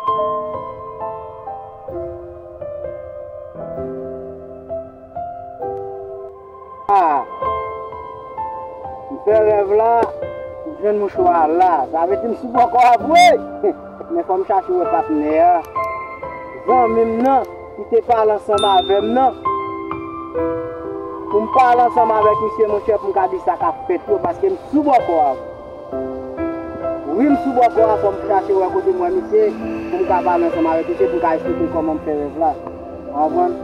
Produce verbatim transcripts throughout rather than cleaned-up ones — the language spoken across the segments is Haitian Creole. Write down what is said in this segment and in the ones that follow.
Ah, m fè rèv la, m jwenn mouchwa a la. Sa vle di m sou bò kò a vre. Men fò m chache wè patnè a. Zanmi m nan, ki te pale ansanm avè m nan. Pou m pale ansanm avèk misye, monchè, pou m ka di sa k ap fèt yo, paske m sou bò kò a vre. Wi, m sou bò kò a, fò m chache wè kote m wè misye, pou m ka pale ansanm avèk misye, pou m ka eksplike kòman m fè rèv la. Ou konprann?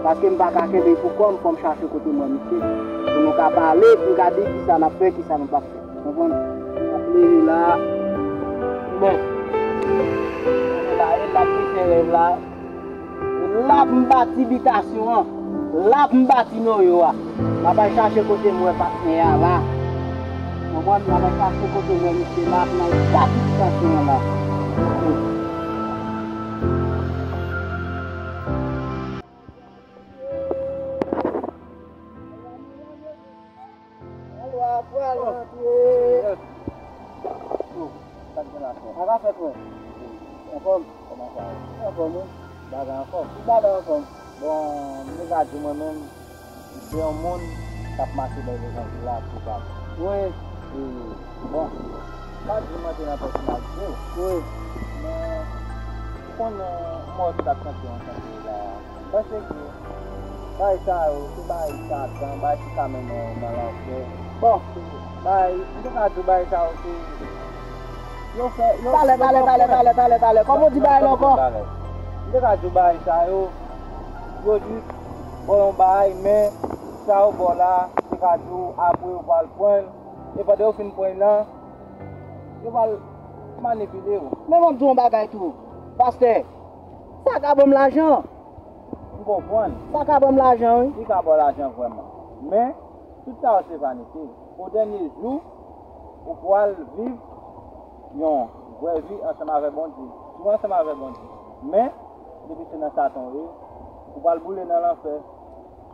Paske m pa ka kenbe pou kò m, fò m chache kote m wè misye. Pou nou ka pale, pou m ka di kisa n ap fè, kisa nou p ap fè. Ou konprann? N ap leve la. Bon. Leve la, e l ap fè rèv la. E la pou m bati bitasyon an. La pou m bati noyo a. M ap al chache kote m wè patnè a la. Konprann? M ap al chache kote m wè misye la pou n al bati bitasyon an la. Alwa pral rantre. Oh, sa k gen la, frè? Sa k ap fèt, frè? Anfòm? Kòman sa ye? Anfòm, wi. Bagay anfòm? Tout bagay anfòm. Bon, m te ka di mwen menm, m se yon moun k ap mache bay levanjil la tou pa. Wi. E, bon, m pa di m antre nan pèsonalite w. Wi. Men, ou konnen mò ki t ap chante yon chante la. M panse ke bagay sa yo, se bagay Satan, bagay ki ka mennen w nan lanfè. Bon, bagay, m te ka di w bagay sa yo, se, yo fè, yo, talè, yo talè, fè talè, pwen. Talè, talè, talè. Kòman w di bagay la ankò? M te ka di w bagay sa yo, yo di, ba w yon bagay, men sa yo ba w la, m te ka di w, apre yo pral pran l, e pandan yo fin pran l lan, yo pral manipile w. Men ban m di w yon bagay tou, pastè. Sa ka ban m lajan. M konprann. Sa ka ban m lajan, wi. Li ka ba w lajan vrèman. Men, tout sa yo se vanite. O dènye jou, ou pral viv yon vrè vi ansanm avèk Bondye. Ou ansanm avèk Bondye. Men, depi se nan Satan w ye, ou pral boule nan lanfè.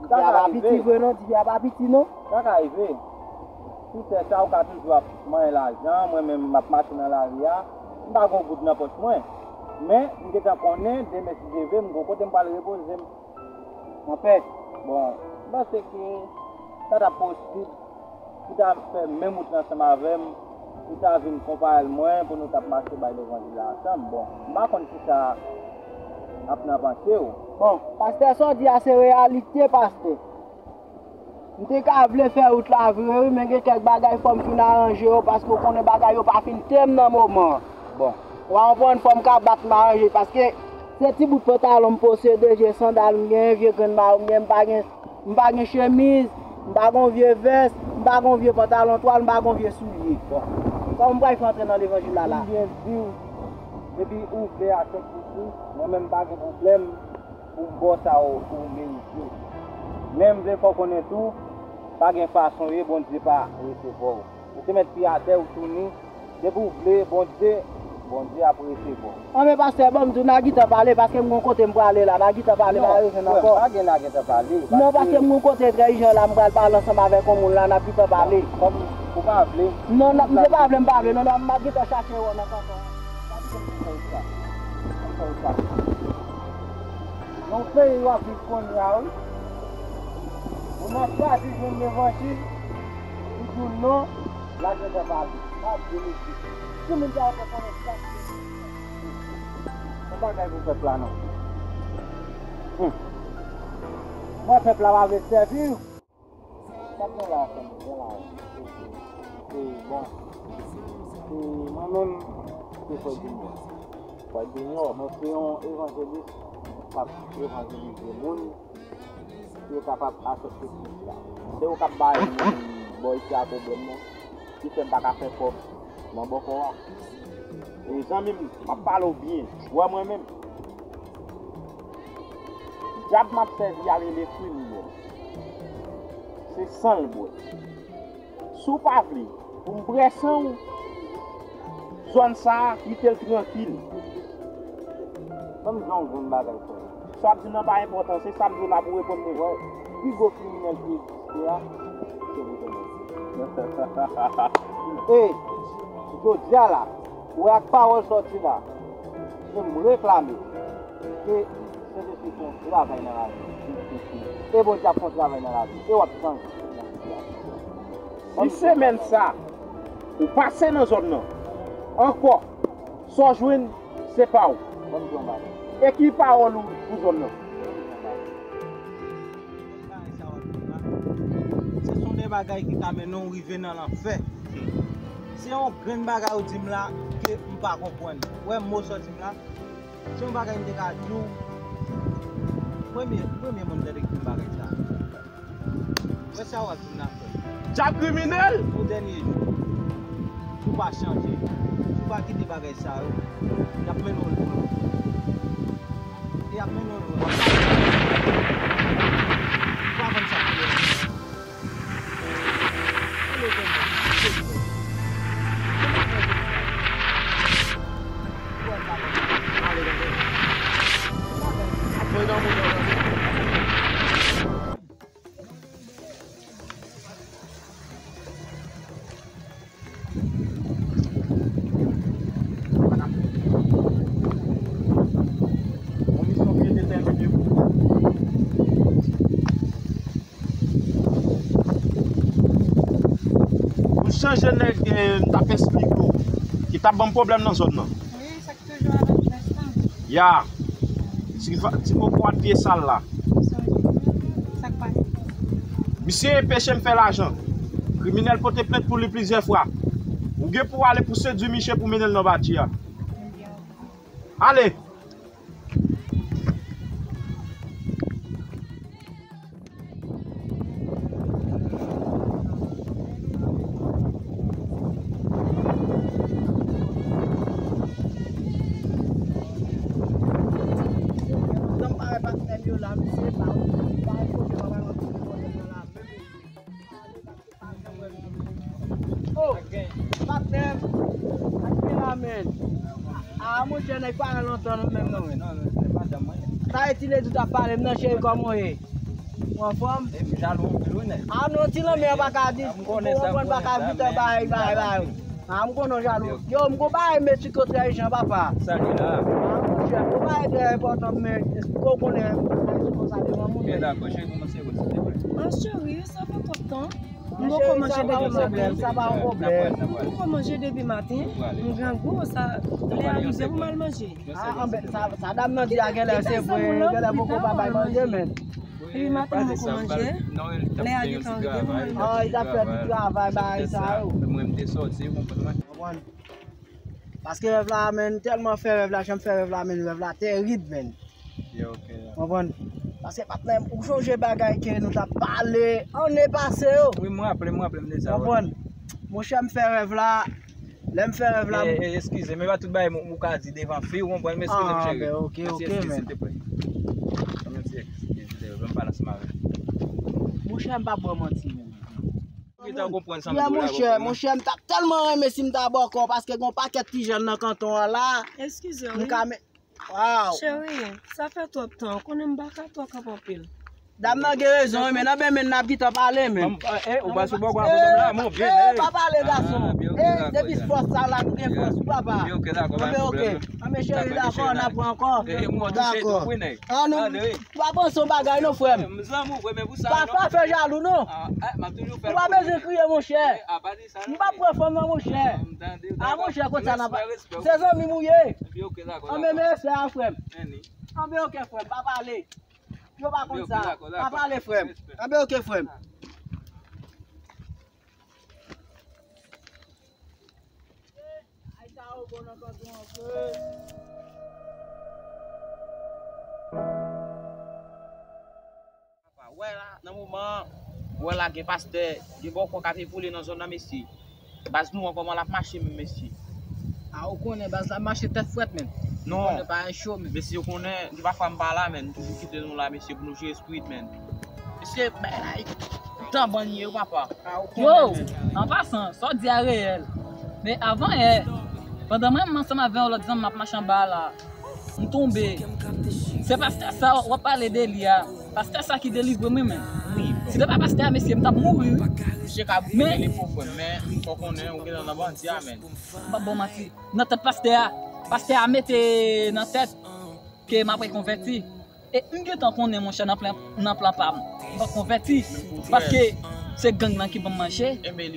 Sa ka rive. Divya pa piti vre non, divya pa piti non. Sa ka rive. Sou tè sa, ou ka toujou ap manyen lajan, mwen menm m ap mache nan lari a, m pa gen yon goud nan pòch mwen. Men, m gentan konnen, demen si Dye vle, m gon kote m pral repoze m. Anpè. Bon, m panse ke sa t ap posib pou ta fè menm wout lan ansanm avè m, pou ta vin konpayèl mwen, pou nou t ap mache bay levanjil la ansanm. Bon, m pa konn kisa ap nan panse w. Bon, pastè, sa w di a se reyalite, pastè. M te ka vle fè wout la vre, wi, men gen kèk bagay fò m fin aranje yo, paske w konnen bagay yo pa fin tèm nan moman an. Bon. Ou konprann, fò m ka bat m aranje, paske se ti bout pantalon m posede, je sandal m gen, vye grenn mayo m gen, m pa gen M pa gen chemiz, m pa gen yon vye vès, m pa gen yon vye pantalon twal, m pa gen yon vye soulye. Bon. Kòman m pral fè antre nan levanjil la la? M byen di w, depi ou vle aksepte Kris, mwen menm m pa gen pwoblèm pou m ba w sa ou, ou merite. Men m vle fè w konnen tou, pa gen fason w ye, Bondye pa resevwa w. Ou te mèt pye atè, ou touni, Depi w vle Bondye, Bondye ap resevwa w. Anben pastè, ban m di w, n a gentan pale, paske m gon kote m prale la, n a gentan pale, m pa rezonnen ankò. Non, frè m, pa gen n a gentan pale. Non, paske m gon kote trè ijan la, m pral pale ansanm avèk yon moun la, n ap gentan pale. Kòm ou pa vle. Non, non, m se pa vle, m pa vle, non, non, m ap gentan chache wè w nan kanton an. Nan peyi w ap viv kounye a, wi. Moun nan chwazi jwenn levanjil, li di w non, l a gentan pale. M ap di mesye, si moun sa yo te konnen sa, yon bagay pou pèp la non. Hum. Mwen pèp la pa vle sèvi. Sa k gen la, frè m, gen la. E, bon, e, mwen menm, se Frè Junior. Frè Junior, mwen se yon evanjelis k ap evanjelize moun pou yo kapab aksepte Kris la. Se yo k ap bay moun bò isi a pwoblèm nan, ki fè m pa ka fè kòb nan bòkò a. E zanmi m, m ap pale w byen. Ou wè mwen menm, dyab m ap sèvi a rele kriminèl. Se san l bwè. Si w pa vle pou m bwè san w, zòn sa a, kite l trankil. Ban m di w yon grenn bagay, frè m. Sa w ap di m nan pa enpòtan, se sa m di w la pou w reponn mwen. Wè, pi gwo kriminèl ki egziste a, se Bondye. E, jodi a la, ou wè ak pawòl sòti la, Men m reklame ke Sentespri fè yon travay nan lavi w. E Bondye ap fè yon travay nan lavi w. E w ap chanje nan sitiyasyon. Si semèn sa, ou pase nan zòn nan ankò, sa w jwenn, se pa w. Ban m di w yon bagay. E ki pawòl ou pou zòn nan? Bagay sa w ap di m la, se son de bagay ki ka mennen w rive nan lanfè. Se yon grenn bagay ou di m la ke m pa konprann. Ou wè mo sa w di m la, se yon bagay m te ka di w. Premye, premye moun m tande ki di m bagay sa. Ou wè sa w ap di m la, frè? Djab kriminèl! Pou dènye jou, si w pa chanje, si w pa kite bagay sa yo, y ap mennen w lwen. E y ap mennen w lwen. Ou pa konn sa k rele lanmò. Ou pa konn sa k rele lanmò. Pou chanje nèg, eh, m t ap esplike w, ki t ap ban m pwoblèm nan zòn nan. Wi, sa k toujou avèk pès lan. Ya. Ti va, ti koko a t vye sal la. Sa k pase? Misye enpeche m fè lajan. Kriminèl pote plent pou li plizyè fwa. Ou gen pou w ale pou sedui misye pou mennen l nan badji a. Ale! Oh, patnè m. Ak ki la, men? Ah, monchè, nèg pa gen lontan non, menm non, men. Sa e ti ledi w t ap pale m nan, cheri, kòman w ye? Ou anfòm? E m jalou anpil wi nèg. Ah non, ti lanmè an pa ka di, ou konprann, pa ka vit an bay, bay, bay. Ah, m konnen w jalou. Yo, m gon bagay m esplike w trè ijan, papa. Sa li la? Ah, monchè, m gon bagay trè enpòtan m esplike w, konnen m pa esplike w sa devan moun. Ok, dakò, cheri, kòmanse, silvouplè. Ah, cheri, sa fè twòp tan. M poko manje depi maten. Sa pa yon pwoblèm. M poko manje depi maten. M grangou, sa, lè a rive pou m al manje. Ah, anben, sa, sa dam nan di a genlè se vre, genlè poko pa bay manje, men. Depi maten m poko manje. Lè a gentan rive pou m al manje. Ah, li t ap fè ti travay, bagay sa yo. Mwen, m te sòti, ou konprann mwen. Konprann? Paske rèv la, men, tèlman fè rèv la, jan m fè rèv la, men, rèv la tèrib, men. Ok, ok. Konprann? Paske patnè m, ou sonje bagay ke nou t ap pale ane pase yo? Wi, mwen raple, mwen raple m de sa, wi. Konprann? Monchè, m fè rèv la, lè m fè rèv la. E, e, eskize, men pa tout bagay ou ka di devan fi, ou konprann, m eskize m, cheri. Ah, ben, ok, ok, men. Eskize, silvouplè. Ban m yon ti eskize, silvouplè, ban m pale ansanm avè l. Monchè, m p ap ba w manti, men. Ou gentan konprann sa m di w la, monchè, monchè, m t ap tèlman renmen si m ta bòkò, paske gon pakèt ti jèn nan kanton an la. Eskize, wi. Waw. Cheri, sa fè twòp tan. Ou konnen m pa ka twò kanpe anpil. Dam nan gen rezon, wi, men nan ben men n ap gentan pale, men. Eh, ou pa sou bòkò a kote m la, mon byen, eh, pa pale, gason. Eh, depi fòs sa la, nou gen fòs, wi, papa. Ok, dakò, pa gen pwoblèm. Anben, cheri, dakò, n ap wè ankò. Dakò. Ah, nou, ou pa panse yon bagay, non, frè m. Pa, pa fè jalou, non. Ou pa bezwen kriye, monchè. M p ap pran fanm nan, monchè. Ah, monchè, kot sa n ap. Se zanmi m ou ye. Anben, men respè a, frè m. Anben, ok, frè m, pa pale. Yo pa konn sa. Pa pale, frè m. Anben, ok, frè m. Ay, sa yo bon nan kanton an, frè. Wè la, nan moman an, wè la gen pastè, gen bòkò k ap evoule nan zòn nan, mesye. Baz nou an kòman l ap mache menm, mesye? A, ou konnen baz la mache tèt frèt, men. Non. Ou konnen bagay cho, men. Mesye, ou konnen, gen pafwa m pa la, men. M toujou kite nou la, mesye, pou nou jere street, men. Mesye, bagay la, tan bann ye, wi, papa. A, ou konnen, men. Yo, an pasan, sa w di a reyèl. Men avan yè, pandan mwen menm ansanm avè yon lòt zanmi m ap mache anba a la, m tonbe. Se pastè sa w ap pale de li a. Pastè sa ki delivre mwen, men. Wi, bro. Si te pa pastè a, mesye, m t ap mouri, wi. Misye ka boule li pou frè m, men fò konnen ou gentan nan bandi a, men. M p ap ba w manti. Nan tèt pastè a, Pastè a mete nan tèt ke m ap rekonvèti. E m gentan konnen, monchè, nan plan, nan plan pa m, m p ap konvèti. Paske se gang lan ki ban m manje.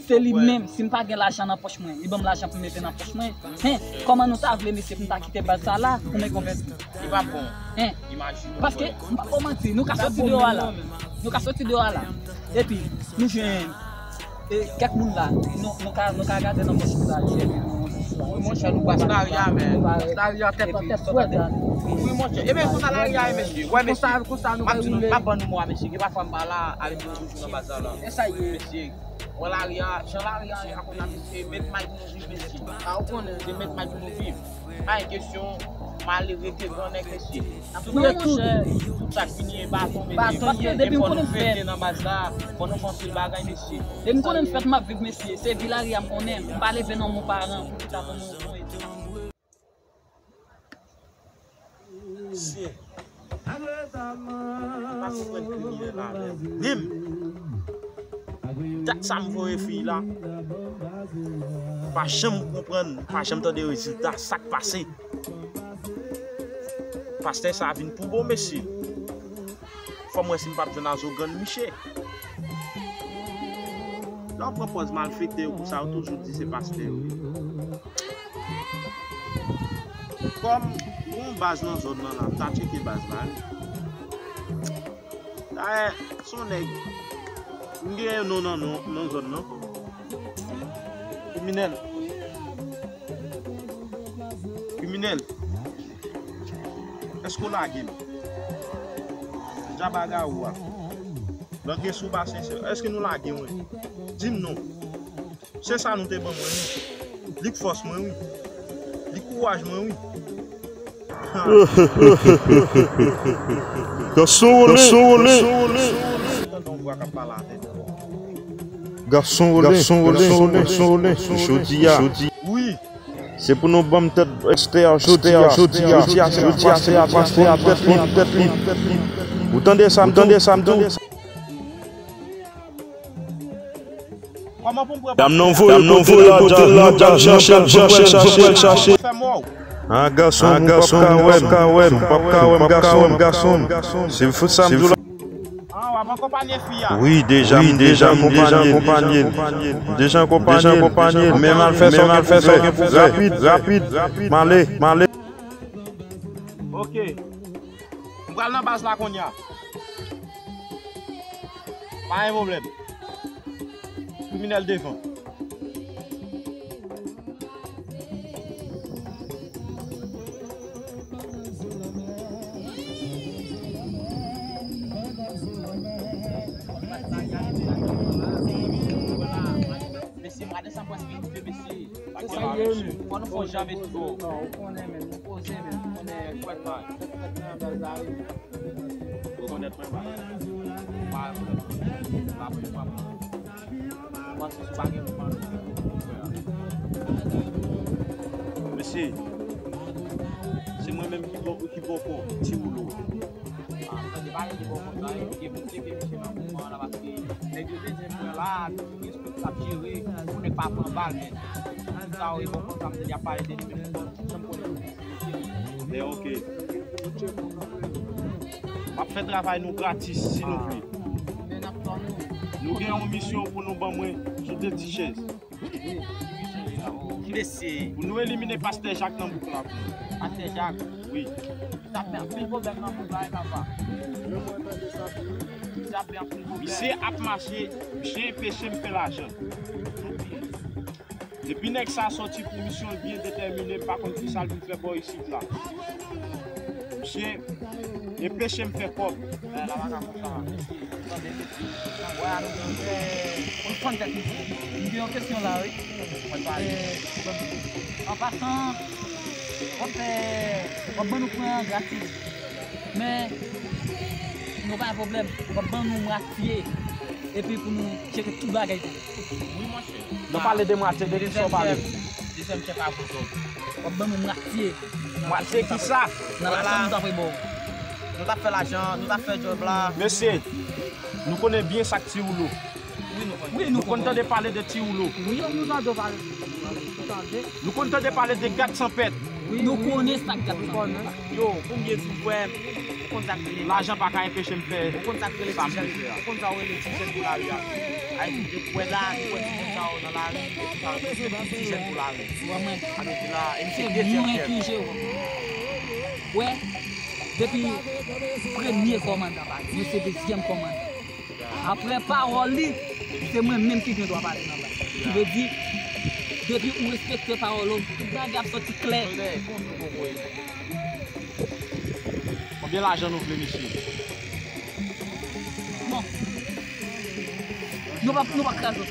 Se li menm, si m pa gen lajan nan pòch mwen, li ban m lajan pou m mete nan pòch mwen. Hen, kòman nou ta vle, mesye, pou m ta kite baz sa la pou m rekonvèti? Li p ap bon. Hen. Imajine w. Paske, m p ap ba w manti, nou ka soti deyò a la. Nou ka soti deyò a la. Epi, nou jwenn e, kèk moun la, nou, nou ka, nou ka gade nan pòch moun la, li, li, li, li, li, monchè, nou pa sa. Lari a, men. Lari a, tèt an tèt, tèt frèt. Wi, monchè. E ben, konsa lari a ye, mesye. Wè, mesye. Konsa, konsa nou bay woule. M ap di nou, m ap ban nou mo a, mesye. Gen pafwa m pa la, ale m yon jou nan baz la. E sa ye. Mesye, wè lari a, jan lari a ye a konsa, mesye, met may pou nou viv, mesye. A, ou konnen. Se met may pou nou viv. Pa gen kesyon, m ale rete gran nèg, mesye. N ap touye tout. Tout sa k vini e baton, mesye. Baton, mesye. Depi m konnen m fèt. Fò nou fè anpil bagay, mesye. Depi m konnen m fèt, m ap viv, mesye. Se vi lari a m konnen. M pa leve nan mon paran pou pita pou nou. Mesye. Pa konprann kriminèl la menm. Menm. Dat sa m voye fi la. Pa janm konprann, pa janm tande rezilta sa k pase. Pastè sa vin pou bon, mesye. Fò m wè si m p ap jwenn a zo grann miche. Lè w pran pòz malfektè yo konsa, yo toujou di se pastè yo ye. Kòm gon baz nan zòn nan la, m ta tcheke baz la wi. Dayè, se yon nèg, m gen non nan, non, nan zòn nan. Kriminèl. Kriminèl. Èske w lage m? Djab a Gawou a. Lòt gen sou ba sensè. Èske nou lage mwen? Di m non. Se sa nou te ban mwen wi. Li k fòs mwen wi. Li k kouraj mwen wi. Gason wole, gason wole. Tande yon vwa k ap pale atè. Gason wole, gason wole, gason wole. Jodi a. Wi. Se pou nou ban m tèt pastè a jodi a, jodi a, jodi a, se pou pastè a, pastè a, tèt li, tèt li. Ou tande sa m, tande sa m di w? Dam nan voye kote l la, djab, nou pral chache, nou pral chache. A gason, nou p ap ka wè m, nou p ap ka wè m, gason, gason. Se fout sa m di w la. Ah, w ap akonpanye fi a? Wi, deja, m deja akonpanye l. Deja akonpanye l. Men m al fè sa w gen pou fè. Rapid, rapid. M ale, m ale. Ok. M pral nan baz la kounye a. Pa gen pwoblèm. Kriminèl devan. Mesye, m gade sa m prèske rive, mesye. Fò nou fè yon jan, mesye. Non, ou konnen, men, nou poze, men, ou konnen, kwèt, man. Rekonèt mwen, man. Pa rekonèt mwen. La premye fwa mwen. Mwen se sou bagay mwen. Mesye, se mwen menm ki bò, ki bòkò, ti woulo. Ah, sa se bagay ki bòkò sa, e, e pou tcheke misye nan mouvman an la, paske nèg yo te di mwen la, ap jere, pou nèg pa pran bal, men. Sa yo, e bòkò sa, m te di ap pale de li, men. Men ok. W ap fè travay nou gratis, silvouplè. Nou gen yon misyon pou nou ban mwen sou de ti chèz. Pou nou elimine pastè Jak nan bouk la pou nou. Pastè Jak? Wi. Misye ap mache, misye enpeche m fè lajan. Depi nèg sa sòti pou misyon l byen detèmine, m pa konn kisa l vin fè bò isit la. Misye enpeche m fè kòb. Wè, nou konn fè, konn fòn tèt misye. M gen yon kesyon la, wi. An pasan, w ap fè, w ap ban nou pran gratis. Men, nou pa gen pwoblèm. W ap ban nou mwatye. Epi pou nou tcheke tout bagay pou nou. Wi, monchè. Nou pale de mwatye, de kisa w pale? Dezyèm chèf, dezyèm chèf a vouzòt. W ap ban nou mwatye. Mwatye kisa? Nan lajan nou t ap ba w. Nou t ap fè lajan, nou t ap fè djòb la. Mesye, nou konnen byen sa k Ti Woulo. Wi, nou konnen. Nou konn tande pale de Ti Woulo. Wi, nou tande pale. Nou tande. Nou konn tande pale de Gad Sanpèt. Nou konnen sa k ap pase. Yo, konbyen jou frè m, ou konn sa k rele. Lajan pa ka enpeche m fè. Ou konn sa k rele ti jèn, ou konn sa w rele ti jèn pou lari a. Ay, depi w wè la, nou wè ti moun sa yo nan lari, depi sa yo rele ti jèn pou lari. Sa vle di la, e misye dezyèm chèf. Wè, depi premye kòmandan pa di, mwen se dezyèm kòmandan. Apre pawòl li, se mwen menm ki gen dwa pale nan baz. Ki vle di, depi ou respekte pawòl ou, tout bagay ap soti klè. Konbyen lajan nou vle, mesye? Bon. Nou pa, nou pa kraze.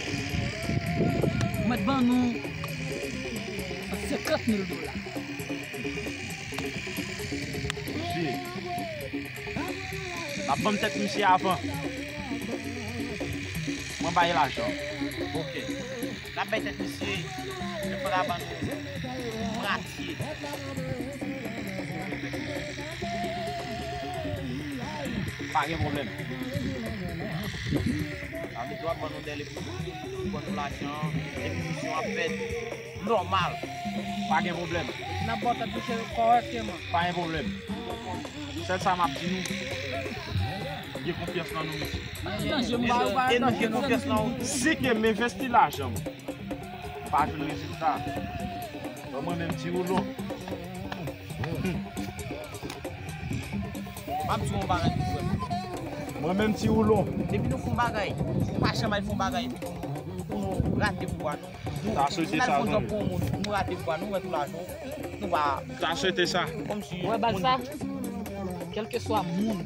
Ou mèt ban nou senkant mil dola. Mesye, n ap ban m tèt misye avan. Mwen bay lajan. Ok. N ap bay tèt misye, men fò n ap ban nou mwatye. Pa gen pwoblèm. Sa vle di w ap ban nou dèle pou ban nou lajan, epi misyon ap fèt. Nòmal. Pa gen pwoblèm. N ap ba w tèt misye kòrèkteman. Pa gen pwoblèm. Sèl sa m ap di nou, gen konfyans nan nou, mesye. E nou gen konfyans nan ou tou. Si ke m envesti lajan m, m pa jwenn rezilta, ban mwen menm ti woulon. M ap di w yon bagay pou frè m. Mwen menm ti woulon. Depi nou fè yon bagay, nou pa janm al fè yon bagay epi pou nou, pou nou rate pouvwa nou. Nou, si n al fè yon djòb pou yon moun, nou rate pouvwa nou, nou wè tou lajan, nou pa. Ta swete sa. Kòmsi. Wè baz sa, kèlkeswa moun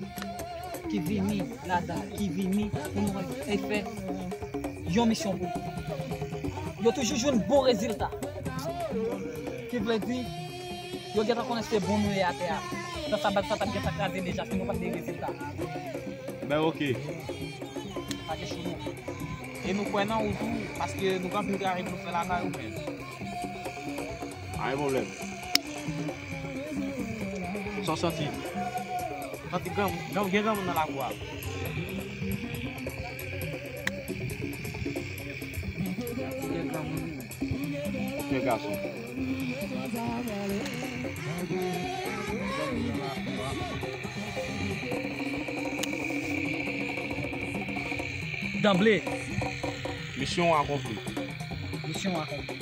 ki vini ladan, ki vini pou nou fè yon misyon pou yo, yo toujou jwenn bon rezilta. Ki vle di, yo gentan konnen se bon nou ye atè a. Nan sa baz sa t ap gentan kraze deja si nou pa t gen rezilta. Ben, ok. Pa gen chou non. E nou kwè nan ou tou, paske nou gen anpil travay pou nou fè lakay ou menm. Pa gen pwoblèm. Sa w santi? Santi gran, gran, gen granmoun nan lakou a. Gen granmoun. Gen gason. Danble. Misyon akonpli. Misyon akonpli.